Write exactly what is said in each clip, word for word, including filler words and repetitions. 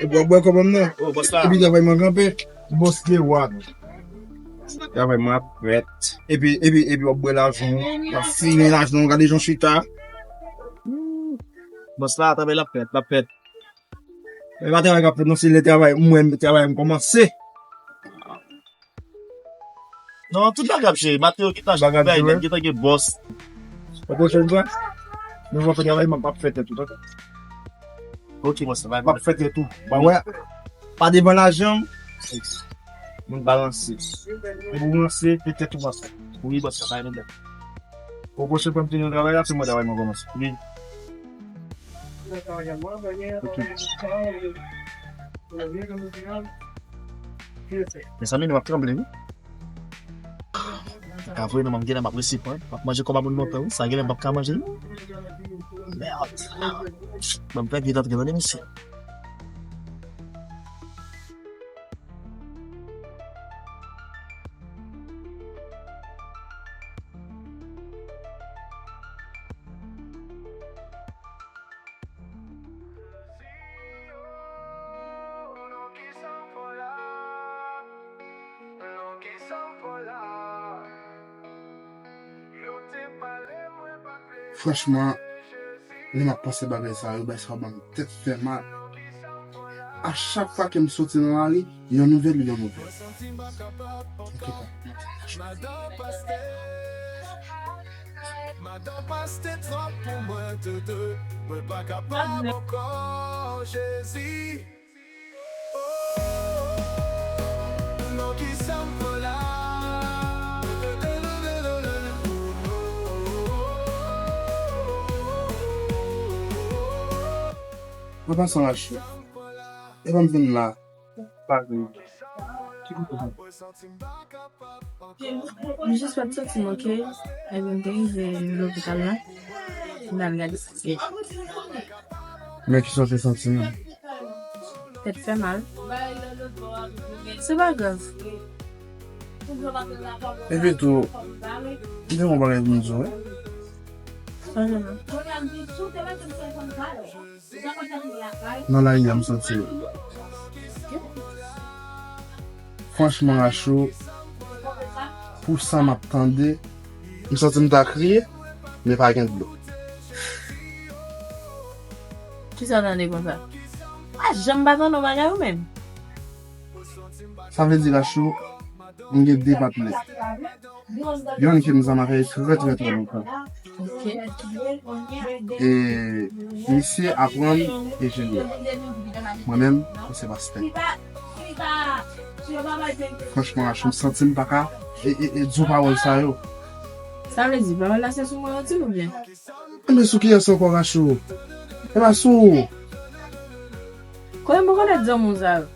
Epi w ap bwè kòb m nan. Oh, bòs la. Epi travay mwen kanpe. Bòs de wad. Travay mwen ap fèt. Epi, epi, epi w ap bwè lajan w. W ap fimen lajan w. Gade jan w chita. Bòs la, travay l ap fèt, l ap fèt. E pa travay k ap fèt non, se lè travay, mwen, travay m kòmanse. Non, tout bagay ap cheri. Mateo gentan bay, gentan gen bòs. Yon pwochèn fwa, nou va fè travay, m ap fè tèt ou, ankò. Ok, bòs, bay, m ap fè tèt ou. Ba wè, pa devan lajan, moun balanse. Depi ou ranse, fè tèt ou ranse. Wi, bòs, bay nou dèt. Yon pwochèn fwa m te nan travay la, se mwen travay mwen kòmanse. Wi. Ok. Mezanmi, nou ap tranble, wi. Ka vre, non, m gen la, m ap resi pran. M ap manje kòb a moun lontan, wi. Sa gen lè m p ap ka manje, wi. Mèd. Ban m fè vit antre, tande, mesye. Franchman, lè m ap panse bagay sa yo, bagay sa yo ban m tèt fè mal. A chak fwa ke m soti nan lari, yon nouvèl, yon nouvèl. Madan pastè, madan pastè twòp pou mwen, tete. Mwen pa kapab ankò, Jezi. Oh, non ki sa m fè la. An pasan, Rachou, e pa m vin la. Pa vin. Ki kote sa? M jis pa t santi m oke, epi m te rive lopital la, m t al gade sa se. Men kisa w te santi menm? Tèt fè mal. Se pa grav. Epi tou, m gen yon bagay pou m di w, wi. Sa vreman? Nan lari a, m santi franchman, Rachou, pou sa m ap tande, m santi m ta kriye, men pa gen dlo. Kisa w tande konsa? Pa janm pa tande yon bagay ou menm. Sa vle di, Rachou, m gen de patnè. Youn ki m zanmi avè l trè, trè, trè lontan. Ok. E misye aprann enjenyè. Mwen menm, mwen se pastè. Franchman, Rachou, m santi m pa ka e, e, e di w pawòl sa yo. Sa vle di, pawòl la se sou mwen yo di l oubyen? Men sou kiyès ankò, Rachou? E pa sou ou. Kòman m konnen zanmi w sa yo?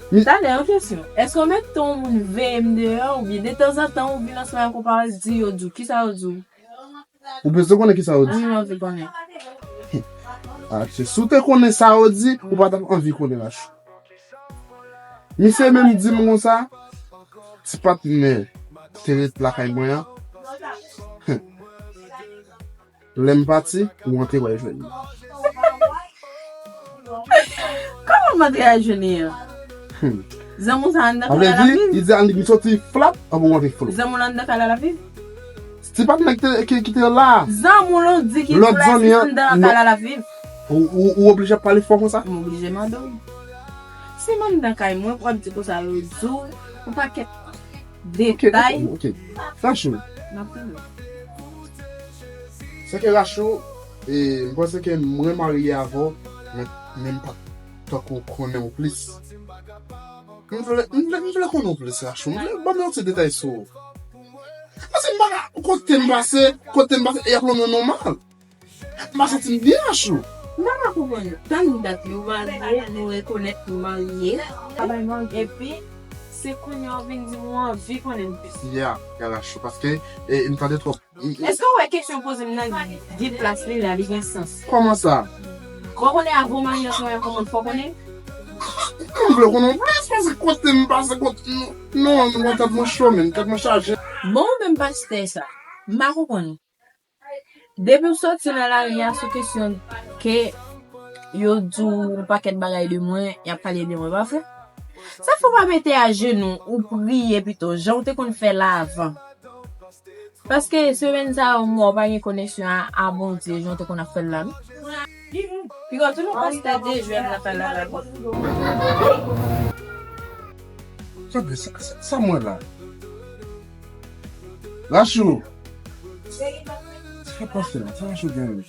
Talè, yon kesyon. Èske w mete yon moun veye m deyò, oubyen detanzantan ou vin ansanm avèk yon pawòl, di yo di w? Kisa yo di w? Ou bezwen konnen kisa yo di? Wi, m anvi konnen. Ah, si w te konnen sa yo di, ou pa t ap anvi konnen, Rachou. Misye menm di m konsa, ti patnè te ret lakay mwen an. Lè m pati, ou antre w al jwenn li. Kòman m antre al jwenn li an? Hmm. Zanmi w sa anndan kay la l ap viv? Li di annik m soti flap, anbo w antre flou. Zanmi w la anndan kay la l ap viv? Se pa nèg ki te la. Zanmi w la ou di ki flap anndan kay la l ap viv? Ou oblije ap pale fò konsa? M oblije mande w. Si m anndan kay mwen, w ap di konsa yo di w yon pakèt detay. Ok, ok. Rachou. M ap tande. Sè ke Rachou, e, m panse ke mwen marye avè w, men, men m pa t tankou konnen w plis. M vle, m vle, m vle konnen w plis, Rachou. M vle ban m yon ti detay sou ou. Paske m pa ka, kote m pase, kote m pase, y ap lonmen non mal. M pa santi m byen, Rachou. M pa ka konprann. Tann dat nou marye, nou rekonèt nou marye. Epi, se kounye a w vin di m ou anvi konnen m plis. Ya, ya, Rachou, paske, e, m tande twòp. Èske w wè kesyon w poze m nan gen plas li la, li gen sans? Kòman sa? Fò w konnen avan w marye ansanm avè m, fò w konnen? Kòman m vle konnen w plis? Paske kote m pase, kote, non, non, tèt mwen cho, men, tèt mwen chaje. Bon, ou menm pastè sa, m pa konprann ou. Depi w soti nan lari a sou kesyon ke yo di w yon pakèt bagay de mwen, y ap pale de mwen, pa vre? Sa fè w pa mete ajenou, ou priye pito, jan w te konn fè l avan. Paske semèn sa yo m wè w pa gen koneksyon a, a Bondye jan w te konn ap fè l la non. Piga w toujou pastè de jwèt nan fè la la. Tande, sa, sa, sa m wè la. Rachou! Sa k ap pase la? Sa Rachou gen menm?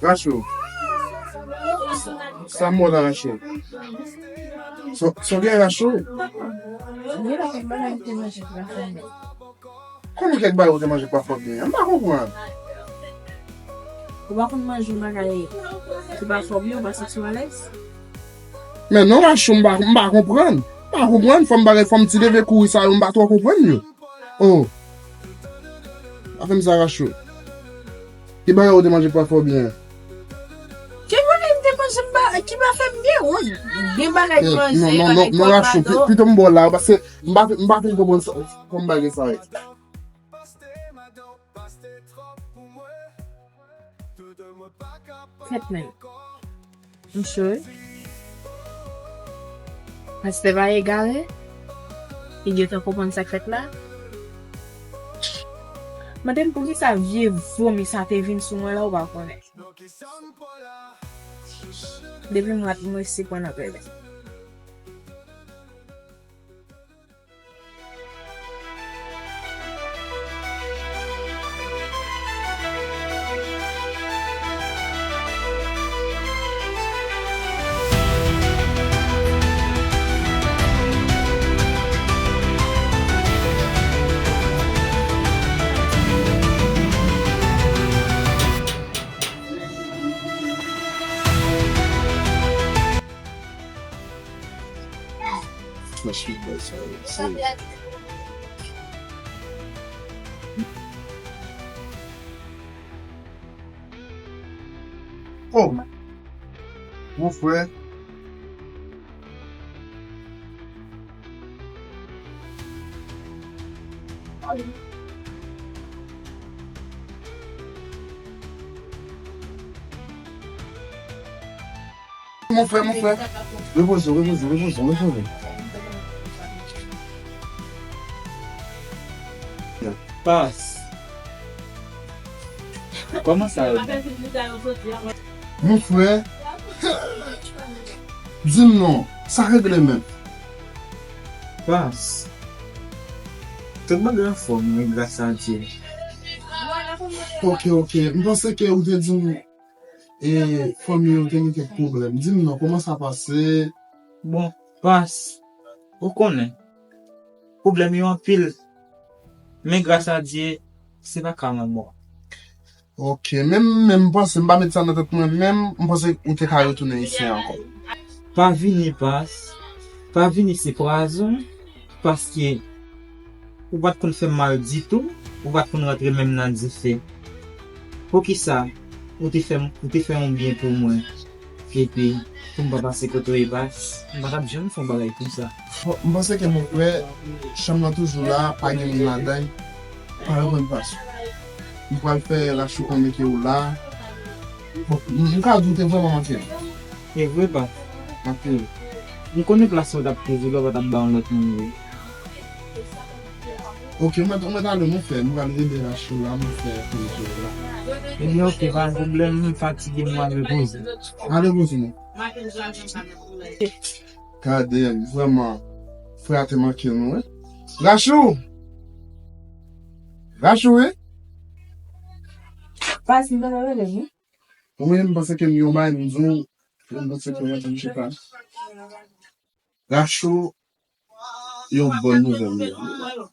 Rachou. Sa m wè la, Rachou. Sa, sa w gen, Rachou? Kòman kèk bagay ou te manje pa fè w byen? M pa konprann. Ou pa konn manje yon bagay ki pa fè w byen, ou pa santi w alèz? Men non, Rachou, m pa, m pa konprann. M pa konprann, fò m bagay, fò m ti leve kouri sa yo, m pa twò konprann yo. Oh. Pa fè m sa, Rachou. Ki bagay ou te manje pa fè w byen? Ki bagay m te manje m pa, ki pa fè m byen, wi. Gen bagay m manje, non, non, bagay non, non, Rachou, pi- pito m ba w la, paske m pa, m pa fin konprann sa, kòman bagay sa ye. Fèt nèg. M cho wi. Pastè pa egare. Li gentan konprann sa k fèt la. Mande m poukisa vye vomi sa te vin sou mwen la, ou pa konnen. Depi m rat, m resi pran nan pèlen. Machine boy sa yo, se. Oh! Mon frè. Mon frè, mon frè. Repoze w, repoze w, repoze w, repoze w. Pas. Kòman sa ye? Mon frè. Di m non, sa regle menm. Pas. Tout bagay anfòm wi, gras a Dye. Ok, ok. M panse ke ou te di m E fanmi yo te gen kèk pwoblèm. Di m non, kòman sa pase? Bon, pas, ou konnen, pwoblèm yo anpil. Men gras a Dye, se pa ka lanmò. Ok, men m menm m panse, m pa met sa nan tèt mwen menm, m panse ou te ka retounen isi ankò. Pa vini, pas, pa vini, se pwazon, paske ou pa t konn fè m mal ditou. Ou pa t konn rantre menm nan dife. Poukisa ou te fè m, ou te fè yon byen pou mwen? Epi, pou m pa pase kote w e pa, m pa t ap janm fè yon bagay konsa. Bon, m panse ke mon frè, chanm nan toujou la, pa gen moun ladan l, pa reprann plas ou. M pral fè Rachou konnen ke ou la. Bon, m, m ka di w te vrèman manke m. E vre, pa? Anpil. M konnen plas ou t ap kouvri la, ou pa t ap ba yon lòt moun li. Ok, mwen, mwen talè mwen fè, mwen pral rele Rachou la, mwen fè koze la. Ebyen, ok, pa gen pwoblèm, m fatige, mwen al repoze. Al repoze, non. Gade, vrèman, frè a te manke nou, wi. Rachou! Rachou, wi! Pas, m pa rele, wi. Wi, m panse ke m yon bagay, m di w, m panse ke mwen, m chita. Rachou, yon bòn nouvèl mwen.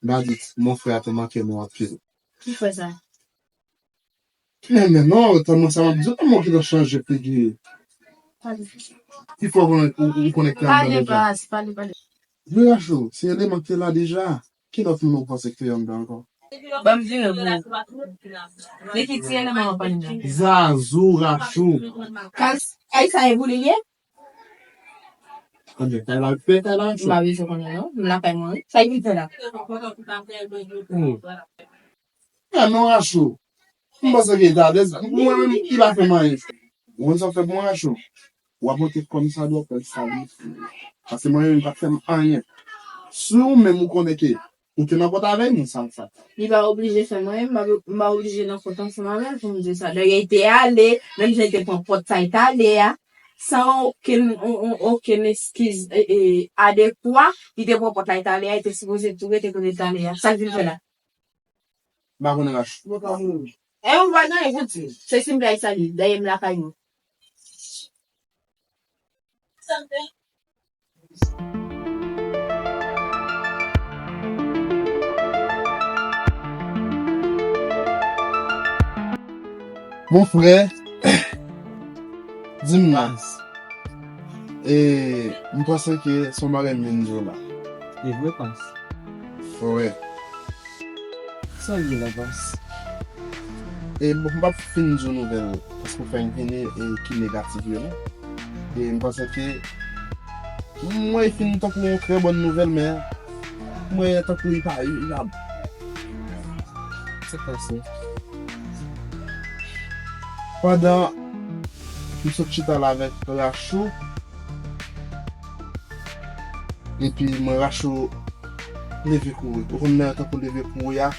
Dadit, mon frè a te manke nou anpil. Ki frè sa? Men, men non, tèlman sa m ap di, kòman ki nan chanje figi? Ki frè ou, ou, ou konekte anndan deja? Pale, pale, pale. Wi, Rachou, se eleman ki te la deja. Ki lòt moun ou panse ki te anndan ankò? Ban m vire pou ou. Men ki ti eleman w ap pale la? Zazou, Rachou. Kas, ay sa e pou li ye? Anben, kay la okipe, kay la okipe. M pa bezwen konnen non. M lakay mwen, wi. Sa ki fè la? Hmm. Eh, non, Rachou. M panse ke li ta alèz. Mwen menm, li pa fè m anyen. Ou konn sa w fè pou mwen, Rachou? W ap monte kòm sa dwe, w ap fè l sa li. Paske mwen menm, li pa t fè m anyen. Si ou menm ou konnen ke ou te nan kont avè l, men sa l fè. Li pa oblije fè m anyen, m pa, m pa oblije nan kont ansanm avè l pou m di sa. Dayè, li te ale, menm jan li te pran pòt sa, li t ale a, san okenn, o-, o-, okenn eskiz, e, e, adekwa, li te pran pòt la, li t ale a, li te sipoze tou rete kote li t ale a. Sa l vin fè la? M pa konnen Rachou. E ou pa gen anyen pou di. Se simple sa li, dayè m lakay mwen. Mon frè, di m non. E, m panse ke se yon bagay m vin di w la. E vre, Pas? Frè. Sa l ye la, Pas? E, bon, m p ap fin di w nouvèl, paske w fè m vini, e, ki negatif yo, non. E, m panse ke mwen fin tankou yon trè bòn nouvèl, men mwen tankou li pa, li pa. Sa k pase? Pandan m sot chita la avèk Rachou, epi mwen Rachou leve kouri. Ou konn lè tankou leve kouri a,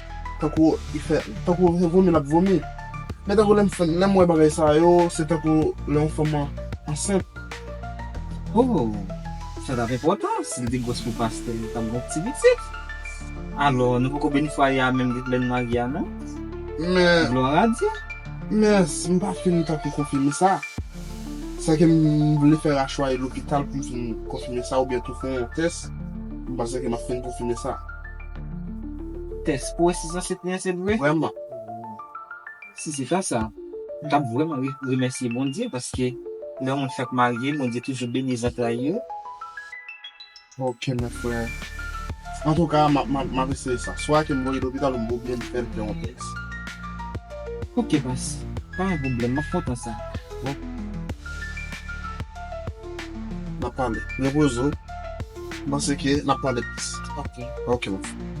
tankou li fè, tankou se vomi l ap vomi. Men tankou lè m fè, lè m wè bagay sa yo, se tankou lè yon fanm an-, ansent. Oh, sa t ap enpòtan. Si l te gwòs pou pastè, li t ap gon ti pitit. Alò, nou poko beni fwaye a menm lè n marye a, non? Men, glwa a Dye. Men, m pa fin tankou konfime sa. Sa ke m vle fè Rachou ale lopital pou m fin konfime sa, oubyen tou fè yon tès. M panse ke m ap fin konfime sa. Tès pou wè si se ansent li ansent vre? Vrèman. Si se ta sa, m t ap vrèman re-, remèsye Bondye, paske lè yon moun fèk marye, Bondye toujou beni zantray yo. Ok, mon frè. Antouka, m ap, m ap, m ap eseye sa. Swa ke m voye lopital oubyen m fè l fè yon tès. Ok, Pas. Pa gen pwoblèm, m ap kontan sa. Bon. N ap pale. Repoze w. M panse ke n ap pale plis. Ok. Ok, mon frè.